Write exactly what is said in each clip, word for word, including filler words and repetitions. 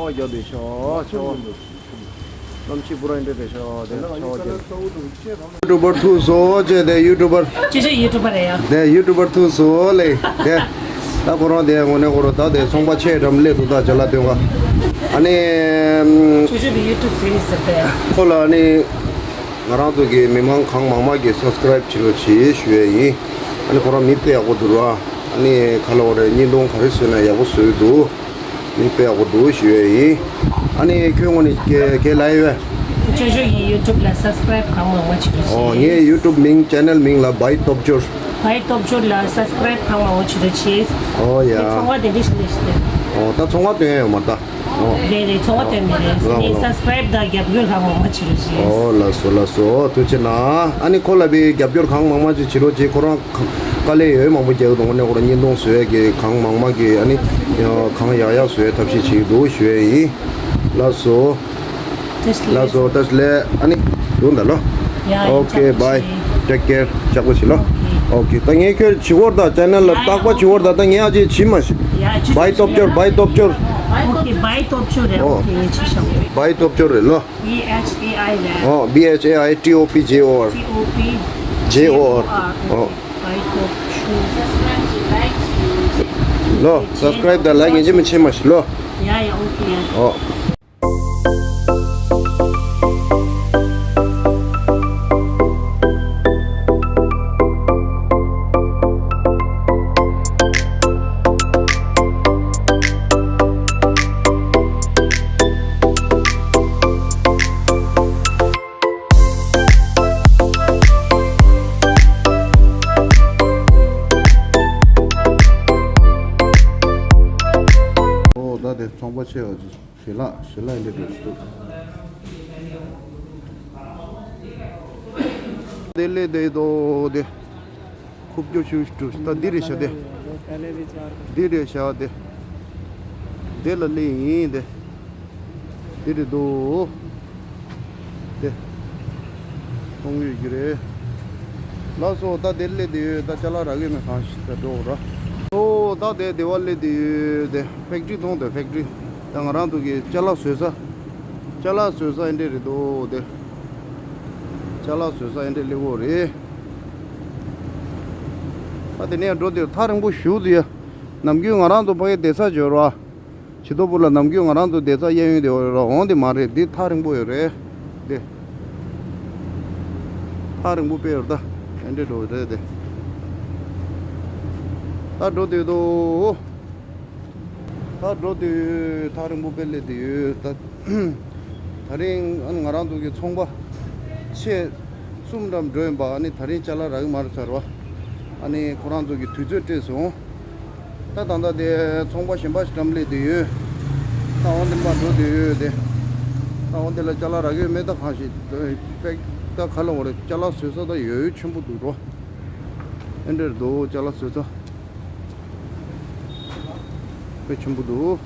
བརྒྱབ་པའི་ཤོག་ཆེ་བ། གནམ་ཕྱི་པུ་ར་འདྲ་དེ་ཤོག་དེ་ཆེ་བ་རྒྱབ། ཡུ་ཊུ་བར་ཐུག་སོ་ཅེ་དེ་ཡུ་ཊུ་བར། ཅི་ཅི་ཡུ་ཊུ་བར་ཡ། དེ་ཡུ་ཊུ་བར་ཐུག་སོ་ལེ། དེ། ད་ཁོ་རང་དེ་ངོ་ནས་ཁོ་རང་ད་དེ་ཚོང་པ་ཆེ་འགྲམ་སླེབས་འདུག་ད་ཅ་ལག་སྟོན་ག་ཨ་ནི། ཅི་ཅི་ཡུ་ཊུ་བར་ཟེར་ཟེར་དེ། ཁོ་ལ་ཨ་ནི། ང་རང་ཚོ་གི་མི་མང་གང་མང་མང་གིས་སབ་སི་ཀ་རའིབ་བྱེད་རོགས་བྱེད་ཞུ་ཡས་ཡིན། ཨ་ནི་ཁོ་རང་མི་དཔེ་ཡག་པོ་འདུག་ར། ཨ་ནི་ཁ་ལོ་རེ་བརྙན་ཐུང་ག་རེ་བཟོས་ན་ཡག་པོ་བཟོས་འདུག་མི་དཔེ་ཡག་པོ་འདུག་ཞུ་ཡས་ཡིན། ཨ་ནི་ཁྱོད་ངོ་ནས་ག་ག་ལབ་ཡོད། ཅོ་ཅོ་ཡི་ཡུ་ཊུབ་ལ་སབ་སི་ཀ་རའིབ་གང་མང་མང་བྱེད་རོགས་ཨོ་ཞུ། ངའི་ཡུ་ཊུབ་མིང་ཆེ་ནལ་མིང་ལ་བའི་སྟོབས་འབྱོར། བའི་སྟོབས་འབྱོར་ལ་སབ་སི་ཀ་རའིབ་གང་མང་མང་བྱེད་རོགས་བྱེད། ཨོ་ཡ། ཚོང་བ་དེ་འདྲ་ཞིག་ལས་ཤི་ལས། ཨོ་ད་ཚོང་བ་སྟོན་ཡ་ཡོད་མ་རེད་ད། ཨོ། རེད་རེད་ཚོང་བ་སྟོན་མི་རེད། ལགས་ངས་ལགས། སབ་སི་ཀ་རའིབ་དང་རྒྱབ་སྐྱོར་གང་མང་མང་བྱེད་རོགས་ཞུ། ཨོ་ལགས་སོ་ལགས་སོ་ཐུགས་རྗེ་གནང་། ཨ་ནི་ཁོ་ལ་བའི་རྒྱབ་སྐྱོར་གང་མང་མང་ཅིག་བྱེད་རོགས་བྱེད། ཁོ་རང་དཀའ་ལས་ཡོད་མང་པོ་རྒྱག་གི་འདུག་དངོས་གནས་ཁོ་རང་བརྙན་ཐུང་བཟོ་ཡས་ཀྱི་གང་མང་མང་གི་ཨ་ནི་གང་ཡག་ཡག་བཟོ་ཡས་ཐབས་ཤེས་བྱེད་ཀྱི་འདུག་ཞུ་ཡས་ཡིན། ལགས་སོ། ལགས་སོ་བཀྲ་ཤིས་བདེ་ལེགས། ཨ་ནི་འདུག་ད་ལོ། ཡ་ཡ། ཨོ་ཁེ་བའི། ཊེག་ཀེར། ལྕགས་པོ་བྱེད་ལོ། ཨོ་ཁེ། ད་ངས་ཁྱོད་བྱེད་སྒོར་ད་ཅེ་ནལ་ལ་རྟག་པར་བྱེད་སྒོར་ད་ད་ངས་ཨ་ཅེ་བྱེད་མ་ཤེས། ཡ་ཅེ་བའི་སྟོབས་འབྱོར་བའི་སྟོབས་འབྱོར། ཨོ་ཁེ་བའི་སྟོབས་འབྱོར་རེད། ཨོ་ཨོ་ཁེ་ངས་བྱེད་ཤག་བའི་སྟོབས་འབྱོར་རེད་ལོ། B H A I རེད། ཨོ་B H A I T O P J O R T O P J O R J O R ཨོ། བའི་སྟོབས་འབྱོར། ལོ་སབ་སི་ཀ་རའིབ་དང་ལའིཀ་ཡིན་གཅིག་མིན་གཅིག་བྱེད་མ་ཤེས་ལོ། ཡ་ཡ་ཨོ་ཁེ་ཡ། ཨོ། ཨོ་ད་དེ་ཚོང་པ་ཆེ་བ་ཅིག་ཞལ་ལག་ཞལ་ལག་འདི་འདྲ་ཞིག་འདུག་དེ་ལས་དེ་དོ་དེ་ཁུག་ཀྱོག་ཤུགས་ཤུགས་ད་འདི་རེད་ཤག་དེ། འདི་རེད་ཤག་དེ། དེ་ལ་སླེབས་ཡིན་དེ། འདི་རེད་འདུག་དེ། གཏོང་ཡོད་ཀྱི་རེད། ལགས་སོ་ད་དེ་སླེབས་དེ་ཡོད་ད་ཅ་ལག་རག་གི་མེད་གང་ཞིག་ད་འགྲོ་ར། ཨོ་ད་དེ་དེ་བ་སླེབས་དེ་ཡོད་དེ་ཕེག་ཊི་རི་མཐོང་དེ་ཕེག་ཊི་རི། ད་ང་རང་ཚོ་གི་ཅ་ལག་བཟོ་ས། ཅ་ལག་བཟོ་ས་ཨེ་འདྲས་རེད་འདུག་དེ། ཅ་ལག་བཟོ་ས་ཨེ་འདྲས་སླེབས་ཡོད་རེད། ད་དེ་ནས་འགྲོ་དེ་ཐག་རིང་པོ་ཞེ་པོ་ཅིག་ཡ། ནམ་རྒྱུན་ང་རང་ཚོ་ཕ་གི་བསྡད་ས་འབྱོར་བ། བྱི་དོ་བུ་ལ་ནམ་རྒྱུན་ང་རང་ཚོ་བསྡད་ས་གཡས་གཡོན་དེ་འོ་ར་འོང་དེ་མ་རེད་འདི་ཐག་རིང་པོ་ཡོད་རེད། དེ། ཐག་རིང་པོ་དཔེ་ཡོད་ད། ཨེ་འདྲས་འགྲོ་རེད་དེ། ད་འགྲོ་དུས་དོ། ད་འགྲོ་དུས་ཐག་རིང་པོ་དཔེ་སླེབས་དུས་ད། ད་རིང་ཨ་ནི་ང་རང་ཚོ་གི་ཚོང་པ་ཆེ་གསུམ་འགྲམ་འགྲོ་ཡིན་པ་ཨ་ནི་ད་རིང་ཅ་ལག་རག་གི་མ་རེད་ཟེར་བ། ཨ་ནི་ཁོ་རང་ཚོ་གི་དུས་ཚོད་སྤྲད་སོང་། ད་ད་ལྟ་དེ་ཚོང་པ་གཞན་པ་ཞིག་འགྲམ་སླེབས་དུས་ཡོད། ད་འོང་དེ་མ་འགྲོ་དུས་ཡོད་དེ། ད་འོང་དེ་ལ་ཅ་ལག་རག་གི་ཡོད་མེད་ད་གང་ཞིག་པེག་ད་ག་ལ་འོང་རེད་ཅ་ལག་བཟོ་ས་ད་ཡོད་ཡོད་ཆེན་པོ་འདུག་རོ། ཨེ་འདྲར་འདུག་ཅ་ལག་བཟོ་ས། དཔེ་ཆེན་པོ་འདུག་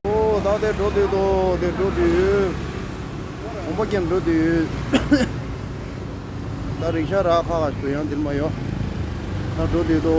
ཨོ་ད་དེ་འགྲོ་དུས་དོ་དེ་འགྲོ་དུས། གོམ་པ་རྒྱབ་འགྲོ་དུས། ད་རིག་ཤ་རག་ཁ་ཁ་ཞུ་ཡང་འདིར་མ་ཡོད། ད་འགྲོ་དུས་དོ།